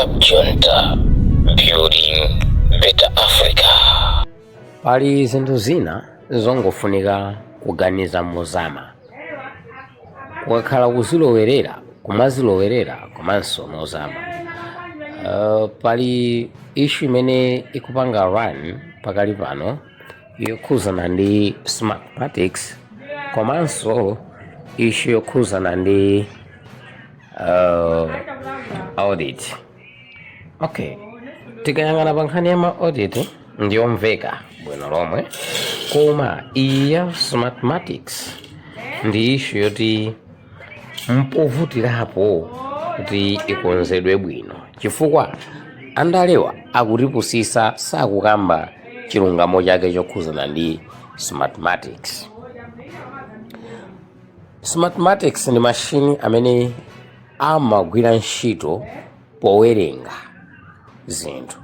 Cab Junta, building better Africa. Pali zinthu zina zongofunika kuganiza mozama, kukakhala kuzilowerera, kumazilowerera komanso mozama. Pali issue imene ikupanga run pakali pano yokhuzana ndi Smartmatics komanso issue yokhuzana ndi audit. Okay, tikayang'ana pa nkhani ya ma audit ndiyomveka bwino lomwe, koma iyi ya Smartmatics ndi issue yoti mpovutirapo kuti ikonzedwe bwino, chifukwa andalewa akutipusisa, sakukamba chilungamo chake chokhuzana ndi Smartmatics. Smartmatics ndi mashini amene amagwira ntchito powerenga zinthu,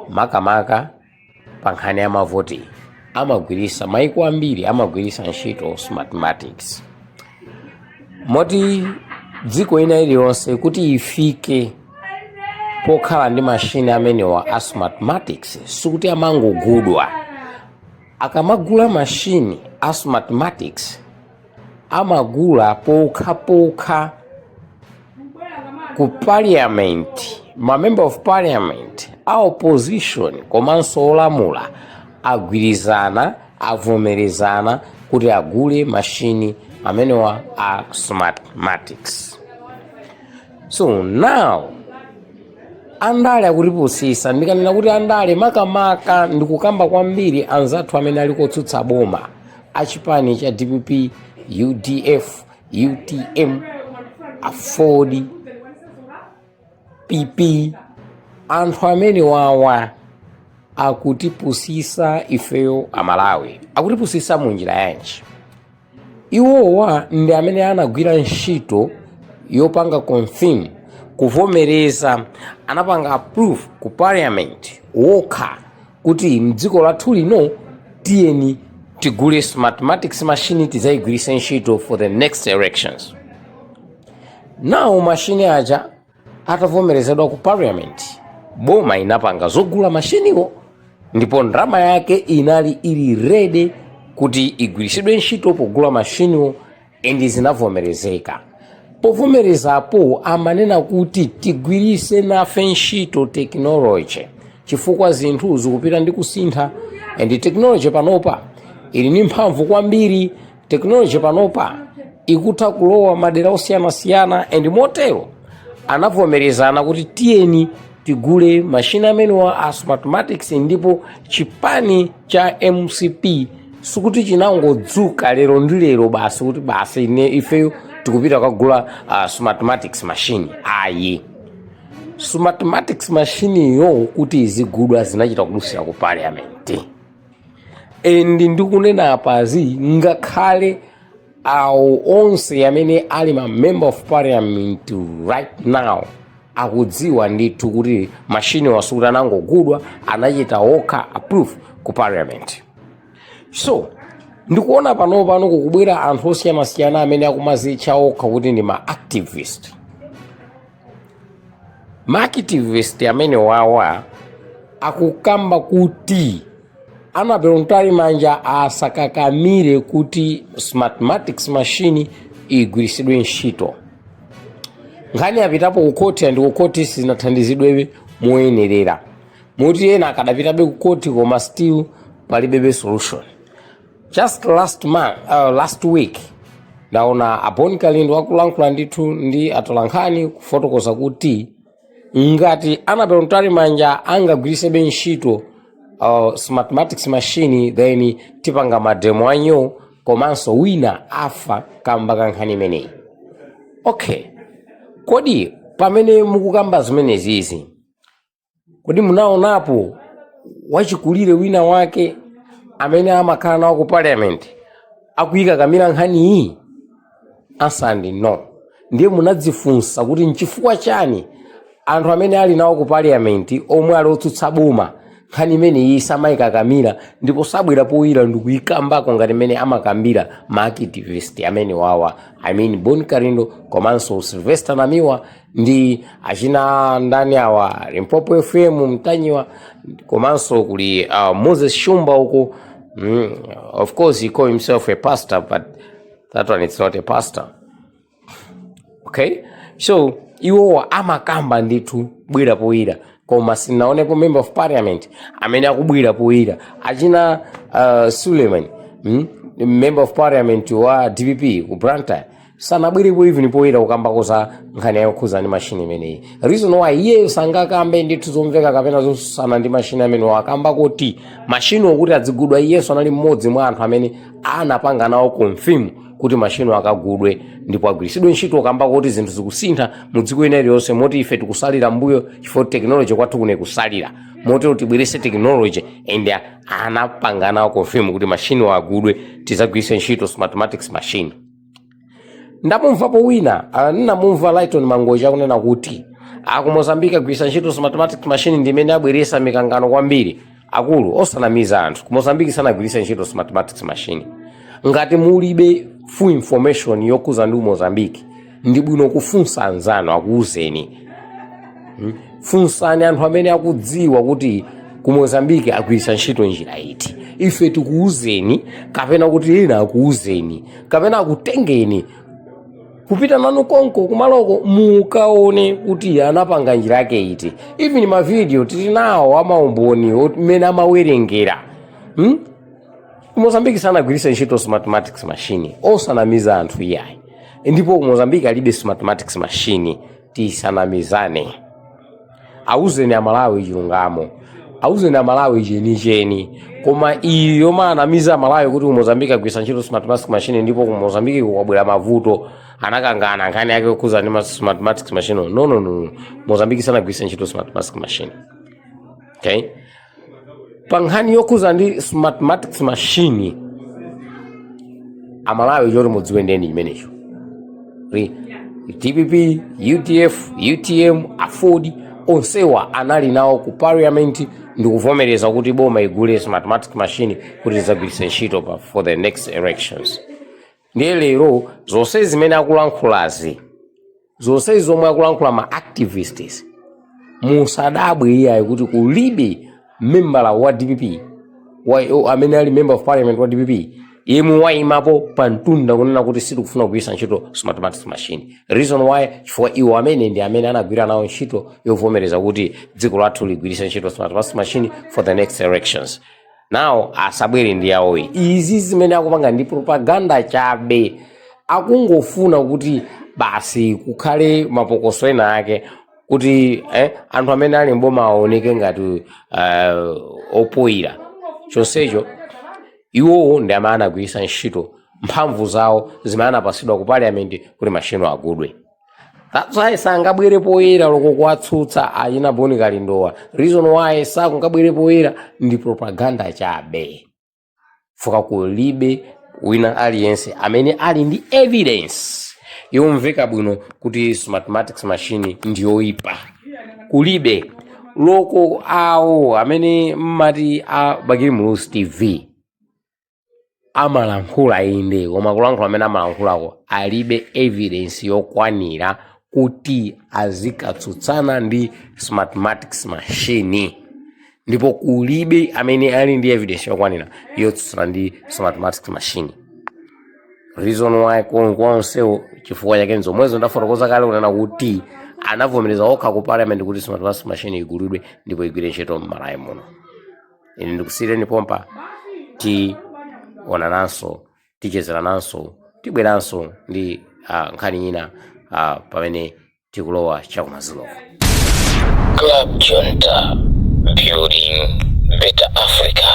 makamaka pa nkhani ya mavoti. Amagwirisa, maiko ambiri amagwirisa ntchito Smartmatics, moti dziko ina iliyonse kuti ifike pokhala ndi mashini amenewa a Smartmatics, sikuti amangogudwa. Akamagula mashini a Smartmatics, amagula pokhapokha ku parliament, ma member of parliament a opposition komanso olamula agwirizana, avomerezana kuti agule mashini amenewa a Smartmatics. So now andale akutipusisa. Ndikanena kuti andale, makamaka ndikukamba kwambiri anzathu amene ali kotsutsa boma, achipani cha DPP, UDF, UTM, AFORD, PP. Anthu amene wawa akutipusisa ifeyo Amalawi. Akutipusisa mu njira yanji? Iwowa ndi amene anagwira ntchito yopanga confirm, kuvomereza, anapanga approve ku parliament wokha kuti mdziko lathu lino tiyeni tigule Smartmatics machine, tidzayigwiritse ntchito for the next elections. Nawo mashini aja atavomerezedwa ku parliament, boma inapanga zogula mashiniwo, ndipo ndalama yake inali ili ready kuti igwiritsidwe ntchito pogula mashiniwo, and zinavomerezeka. Povomerezapo amanena kuti tigwirise nafe ntchito technology, chifukwa zinthu zikupita ndi kusintha, and technology panopa ili ndi mphamvu kwambiri. Technology panopa ikutha kulowa madera osiyanasiyana, and motero anavomerezana kuti tiyeni tigule mashini amenewa a Smartmatics. Ndipo chipani cha MCP sikuti chinangodzuka lero ndi lero basi kuti basi ine ifeyo tikupita kukagula Smartmatics machine, ayi. Smartmatics machine yo kuti izigudwa zinachita kudusira ku parliament, and ndikunena apazi, ngakhale awo onse amene ali ma member of parliament right now akudziwa ndithu kuti mashini wasukuti anangogudwa, anachita okha approve ku parliament. So ndikuona pano pano kukubwera anthu osiyanasiyana amene akumazitcha okha kuti ndi ma activist. Ma activist amene wawa akukamba kuti Annabel Mtalimanja asakakamire kuti Smartmatics machine igwiritsidwe ntchito. Nkhani yapitapo ku khoti, and ku khoti sizinathandizidwebe moyenerera, muti ena akadapitabe ku khoti, koma still palibebe solution. Just last month, last week, ndaona a Bon Kalindo akulankhula ndithu ndi atolankhani kufotokoza kuti ngati Annabel Mtalimanja angagwirisebe ntchito Smartmatics machine, then tipanga mademo anyo, komanso wina afa kamba ka nkhani imeneyi. Okay, kodi pamene mukukamba zimenezizi, kodi munaonapo wachikulire wina wake amene amakhala nawo ku parliament akuyika kamira nkhani iyi? Answer ndi no. Ndiye munadzifunsa kuti nchifukwa chani anthu amene ali nawo ku parliament omwe ali otsutsa boma Nkhani imeneyi samayikakamira ndipo sabwera poyera ndikuyikambako ngati mmene amakambira ma activist amene wawa, I mean Bon Kalindo komanso Sylvester Namiwa ndi achina ndani awa, Limpopo FM Mtanyiwa, komanso kuli Moses Shumba uko. Of course he call himself a pastor, but that one is not a pastor, okay? So iwowa amakamba ndithu bwera poyera, koma sinaonepo member of parliament amene akubwera poyera. Achina Suleiman, member of parliament wa DPP ku Blantyre, sanabwerepo even poyera kukambako za nkhani yokhuza ndi mashini imeneyi. Reason why iyeyo sangakambe ndithu zomveka kapena zosusana ndi mashini amene akamba kuti mashini okuti adzigudwa, iyenso anali mmodzi mwa anthu amene anapanga nawo confirm kuti mashini akagudwe ndipo agwiritsidwe ntchito, kamba kuti zinthu zikusintha mu dziko ina iliyonse, moti ife tikusalira mbuyo chifukwa technology kwathu kuno ikusalira, motero tibwerese technology, and anapanga nawo confirm kuti mashini agudwe, tizagwiritse ntchito Smartmatic machine. Ndamumvapo wina, ndinamumva Lighton Mangochi akunena kuti aku Mozambique agwiritsa ntchito Smartmatic machine, ndi imene abweresa mikangano kwambiri. Akulu, osanamiza anthu, ku Mozambique sanagwiritse ntchito Smartmatic machine. Ngati mulibe full information yokhuza ndi Mozambique, ndi bwino kufunsa anzanu akuwuzeni. Funsani anthu amene akudziwa kuti ku Mozambique agwiritsa ntchito njira iti, ife tikuwuzeni, kapena kuti ena akuwuzeni, kapena akutengeni kupita nanu konko kumaloko mukaone kuti anapanga njira yake iti. Even mavidiyo tili nawo amaumboni mmene amawerengera, Ku Mozambique sanagwiritse ntchito Smartmatic machine, osanamiza anthu iyayi. Ndipo ku Mozambique alibe Smartmatic machine, tisanamizane. Auzeni Amalawi chilungamo, auzeni Amalawi chenicheni. Koma iyi yomanamiza Amalawi kuti ku Mozambique agwiritsa ntchito Smartmatic machine, ndipo ku Mozambique kukabwera mavuto, anakangana nkhani yake yokhuza ndi Smartmatic machine, no, no, no. Mozambique sanagwiritse ntchito Smartmatic machine, okay? Pa nkhani yokhuza ndi Smartmatic machine, Amalawi, choti mudziwe ndeni chimenecho: DPP, UDF, UTM, AFORD, onsewa anali nawo ku parliament ndikuvomereza kuti boma igule Smartmatic machine kuti izagwiritse ntchito for the next elections. Ndiye lero zonse zimene akulankhulazi, zonse zomwe akulankhula ma activists, musadabwe iyayi kuti kulibe membala wa DPP amene ali member of parliament wa DPP yemwe wayimapo pa mtunda kunena kuti sitikufuna kugwiritsa ntchito Smartmatic machine. Reason why, chifukwa iwo amene ndi amene anagwira nawo ntchito yovomereza kuti dziko lathu ligwiritse ntchito Smartmatic machine for the next elections. Now asabwere ndi yawoyi. Izi zimene akupanga ndi propaganda chabe, akungofuna kuti basi kukhale mapokoso ena ake kuti anthu amene ali mboma aoneke ngati opoyira, chonsecho iwowo ndi amene anagwiritsa ntchito mphamvu zawo zimene anapasidwa ku parliament kuti mashini agudwe. That's why sangabwere poyera loko kuwatsutsa achina Boni Kalindowa. Reason why sakungabwere poyera ndi propaganda chabe, fuka kulibe wina aliyense amene ali ndi evidence yomveka bwino kuti Smartmatic machine ndiyoipa, kulibe. Loko awo amene mmati a Bakili Muluzi TV amalankhula, inde, koma kulankhula amene amalankhulako alibe evidence yokwanira kuti azikatsutsana ndi Smartmatic machine, ndipo kulibe amene ali ndi evidence yokwanira yotsutsana ndi Smartmatic machine. Reason why konsewo, chifukwa chake nzomwezo ndafotokoza kale kunena kuti anavomereza okha ku parliament kuti Smartmatic machine igulidwe ndipo igwire ntchito m'Malawi muno. Ine ndikusiyireni pompa, tionananso, tichezerananso, tibweranso ndi nkhani ina pamene tikulowa chakumazuloko. Club Junta, building better Africa.